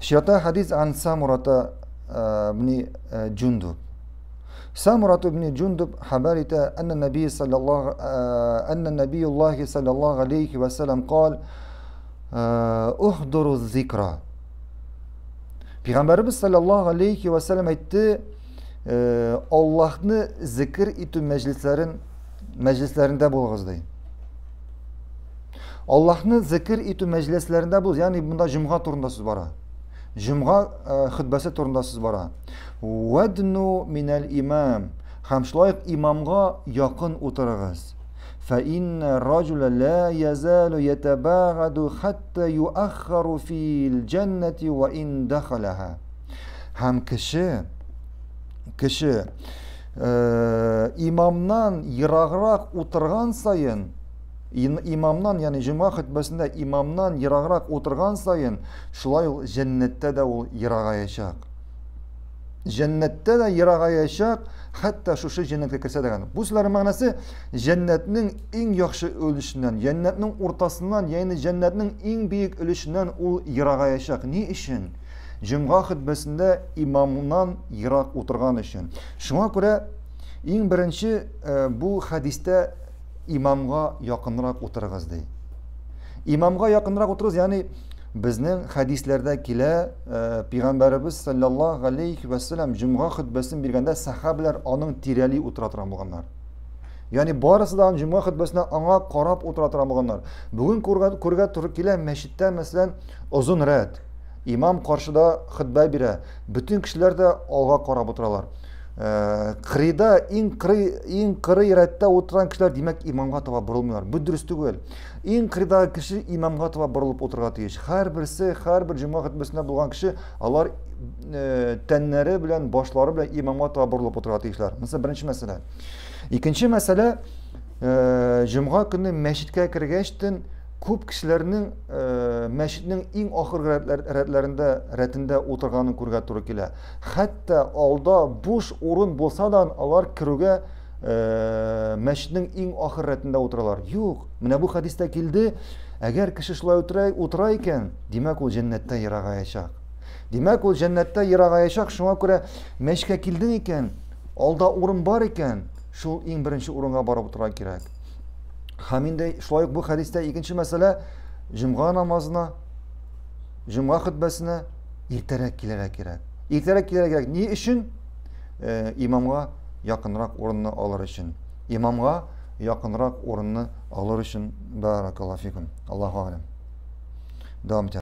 Чиратта хадис ан Самурата ибн Джундуб. Самурат ибн Джундуб хәбәр итә, әннә нәби саллаллаху әннә нәбиюллахи саллаллаху алейхи ва саллям кал ухдуру зикра. Пәйгамбәребез саллаллаху алейхи ва саллям әйтте, Аллаһны зикр итү мәҗлесләрен мәҗлесләрендә булыгыз ди. Аллаһны зикр итү мәҗлесләрендә бул, ягъни монда җомга турында сүз бара. Җомга э, хөтбәсе турында сүз бара. Вадну минәл имам. Һәм шулай ук имамга якын утырыгыз. Фа инна раҗула ла язалу ятабагаду хатта юаххару фил җаннати ва ин дахалаха. Һәм кеше кеше э, имамнан ераграк утырган саен Имамнан, ягъни җомга хөтбәсендә имамнан ераграк утырган саен, шулай ул җәннәттә дә ул ерагаячак. Җәннәттә дә ерагаячак, хәтта шушы җәннәткә керсә дә. Бу сүзләрнең мәгънәсе җәннәтнең иң яхшы өлешеннән, җәннәтнең уртасыннан, ягъни җәннәтнең иң биек өлешеннән ул ерагаячак. Ни өчен? Җомга хөтбәсендә имамнан ерак утырган өчен. Шуңа күрә иң беренче э, бу хәдистә имамга якынрак утырыгыз ди. Имамга якынрак утырыгыз, ягъни безнең хәдисләрдә килә, э, пәйгамбәребез саллаллаһу алейхи ва саллям җомга хөтбәсен биргәндә сахабалар аның тирәли утыра торган булганнар. Ягъни барысы да җомга хөтбәсенә аңа карап утыра торган булганнар. Бүген күргә, күргә туры килә мәчеттә, мәсәлән, озын рәт. Имам каршыда хөтбә бирә. Бөтен кешеләр дә алга карап утыралар. Э, кырыйда иң кырый иң кырый рәттә утырган кешеләр димәк имамга таба борылмыйлар бу дөрес түгел иң кырыйдагы кеше имамга таба борылып утырырга тиеш һәрберсе һәрбер җомга хөтбәсендә булган кеше алар э, тәннәре белән башлары белән имамга таба борылып утырырга тиешләр монысы беренче мәсьәлә икенче мәсьәлә э, җомга көне мәчеткә кергәчтен күп кешеләрнең э, мәчетнең иң ахыргы рәтләрендә рәтендә утырганын күрергә туры килә Хәтта алда буш урын булса да, алар керүгә э, мәчетнең иң ахыр рәтендә утыралар. Юк, менә бу хәдистә килде, әгәр кеше шулай утыра, утыра икән, димәк ул җәннәттә ерагаячак. Димәк ул җәннәттә ерагаячак, шуңа күрә мәчеткә килдең икән, алда урын бар икән, шул иң беренче урынга барып утырырга кирәк. Һәм инде шулай ук бу хәдистә икенче мәсьәлә җомга намазына, җомга хөтбәсенә иртәрәк килергә кирәк. Иртәрәк килергә кирәк. Ни өчен? Э, имамга якынрак урынны алыр өчен. Имамга якынрак урынны алыр өчен. Баракаллаһу фикум. Аллаһу алям. Дәвам итә.